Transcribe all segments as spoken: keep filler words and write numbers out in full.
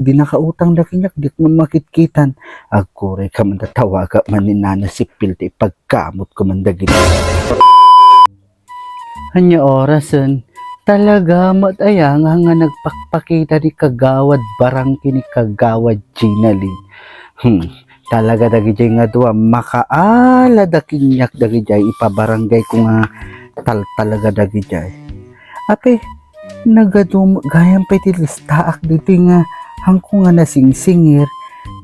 di nakautang da kaniak, diak man makitkitan. Agkurayka man ta tawagak man ni Nana Sipil ta ipagkamot ko man dagiti. Ania orasen? Talaga met aya nga, nga nagpakpakita ni Kagawad Barang ken ni Kagawad Ginalin? Hmm, talaga dagidiay nga dua, makaalada kaniak dagidiay ipabarangay ko nga tal-, talaga dagidiay. Apay, nagadu gayam pay ti listaak ditoy nga haanko nga nasingsingir,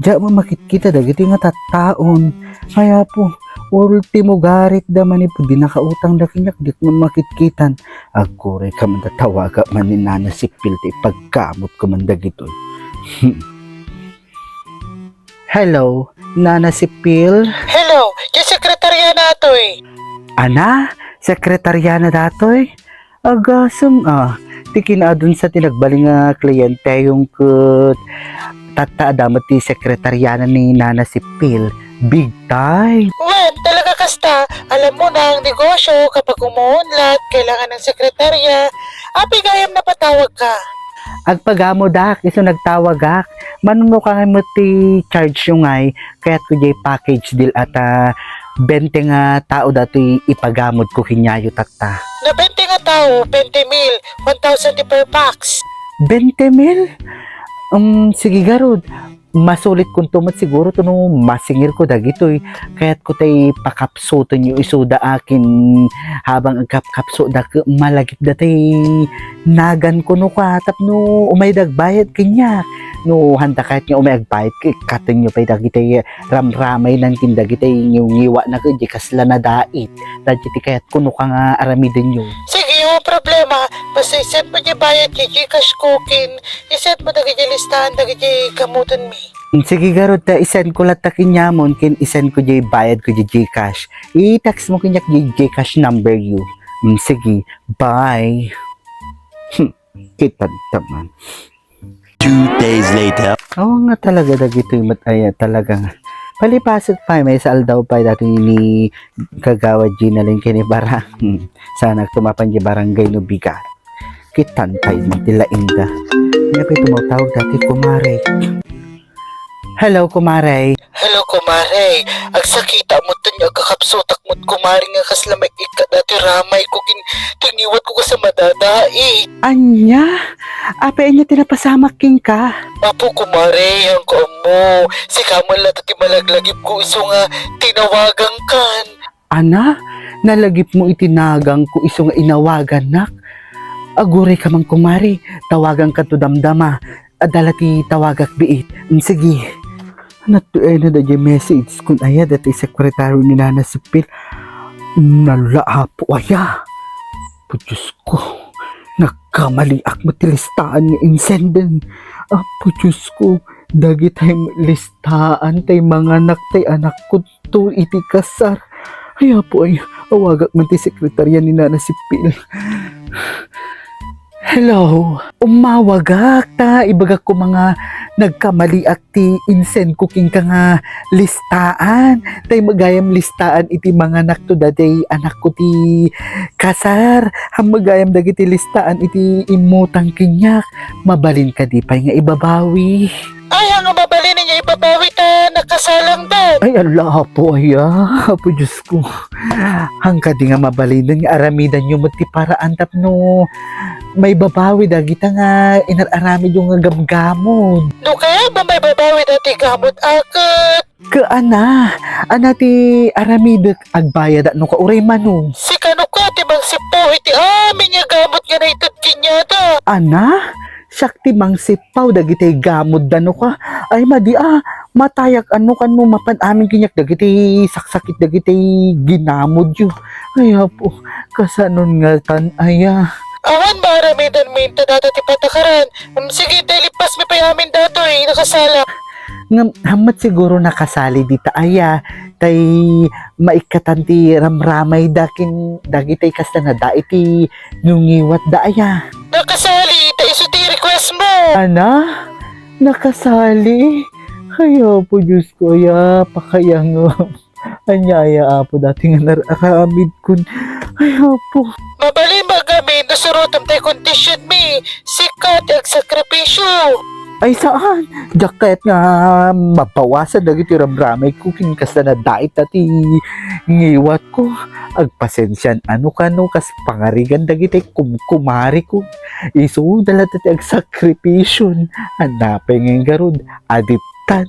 diak man makitkita dagitoy nga tattaon. Ay, Apo, ultimo garit da manipud di nakautang da kaniak, diak man makitkitan. Agkurayka man ta tawagak man ni Nana Sipil ta ipagkamot ko man dagitoy. Hello, Nana Sipil? Hello, diay sekretarya natoy. Ana? Sekretarya na datoy? Agasem, ah, ti kinaadun sa ti nagbalin nga klienteyong ket tatta, adda met ti sekretarya na ni Nana Sipil. Big time. Wen, talaga kasta. Alam mo na ang negosyo, kapag umuunlad, kailangan ng sekretarya. Apay gayam napatawag ka? Agpagamodak, isu nagtawagak. Mano no kangay met ti charge-yo ngay, kayatko diay package deal at, ah, bente nga tao datoy ipagamodko kaniayo tatta. No bente nga tao, bente mil, one thousand ti per pax. Bente mil? Um, sige garud. Masulit kunto met siguro to no masingirko dagitoy. Kayatko tay pakapsutenyo isuda akin habang agkapkapsuda ket malagipda tay nagan kuno ka tapno umay dagbayad kaniak. No haanda kayat nga umay agbayad ket ikkatenyo pay dagitay ramramaynan ken dagitay ngiwngiwana ket diay kasla nadait. Dagiti kayat kuno ka nga aramidenyo. Sige, awan problema. Basta i-send mo diay bayad diay GCash ko ken i-send mo dagiti listaan dagiti gamotenmi. Mm, sige garud ta i-send ko latta kaniamon ken i-send ko diay bayad ko diay GCash. I-text mo kaniak diay GCash number-yo. Mm, sige, bye. Hmm, kita ta man. Two days later. Awan nga talaga dagitoy met aya talaga nga. Palipasek pay, maysa aldaw pay datoy ni Kagawad Ginalin ken ni Barang. Hmm. Saanak tumapan diay barangay no bigat. Kitan pay man ti laingda. Ania pay tumawtawag datoy, kumare? Hello, kumare. Hello, kumare. Agsakita met ken agkakapsutak met, kumare, nga kasla maikkat datoy ramay ko ken ti ngiwat ko kasla madadait. Ania? Apay ania ti napasamak kenka? Apo, kumare, haanko ammo. Sika man latta ti malaglagip ko isu nga tinawagankan. Ana, nalagipmo iti naganko isu nga inawagannak? Agurayka man, kumare, tawagankanto damdama. Adda la ti tawagak biit. Mm, sige. Natuyayna daydiay message kun aya daytoy sekretaryo ni Nana Sipil. Nala, Apo, aya. Apo Diosko, nagkamaliak met ti listaan nga insenden. Apo Diosko, dagitay listaan tay manganak tay anakko to iti kasar. Ay, Apo, ay, awagak man ti sekretarya ni Nana Sipil. Hello, umawagak ta ibagak koma nga nagkamaliak ti insend ko kenka nga listaan. Tay magayam listaan iti manganakto daydiay anakko ti kasar. Haan magayam dagiti listaan iti immutang kaniak. Mabalin kadi pay nga ibabawi? Ay, haan nga mabalin nga ibabawi ta nakasalang da. Ay, ala, Apo, aya, Apo Diosko. Haan kadi nga mabalinen nga aramidanyo met ti paraan tapno maibabawi dagita nga inar-aramidyo nga gamgamon. No kayatmo maibabawi daytoy gamod, a, ket. Ket ana, ana ti aramidek, agbayadak no ka uray mano. Sika no ka ti mangsippo iti amin nga gamod nga naited kaniada. Ana? Siak ti mangsippaw dagiti gamodda no ka. Ay, madi a, matayak a no kan no mapan amin kaniak dagiti saksakit dagiti ginamodyo. Ay, Apo, kasanon ngatan aya? Awan maaramidanmi ta dayta ti patakaran. Mm, sige, tay lippasmi pay amin daytoy, nakasala. Ngem, haan met siguro nakasali dita aya, tay maikkatan ti ramramayda ken dagiti kasta nadait ti ngiwngiwatda aya. Nakasali, ta isu ti request mo. Ana? Nakasali? Ay, Apo Diosko, aya, pakayangem. Ania aya, Apo, dayta nga nar-aramidkon? Ay, Apo. Mabalin nga amin no surotem tay condition mi. Sika ti agsakripisyo. Ay, saan? Diak kayat nga mabawasan dagiti ramramidko ken kasla nadait ti ngiwatko. Agpasensian ano kano kas pangarigan dagiti kumkumariko. Isuda latta ti agsakripisyon. Ania pay nga ngarud, adittan.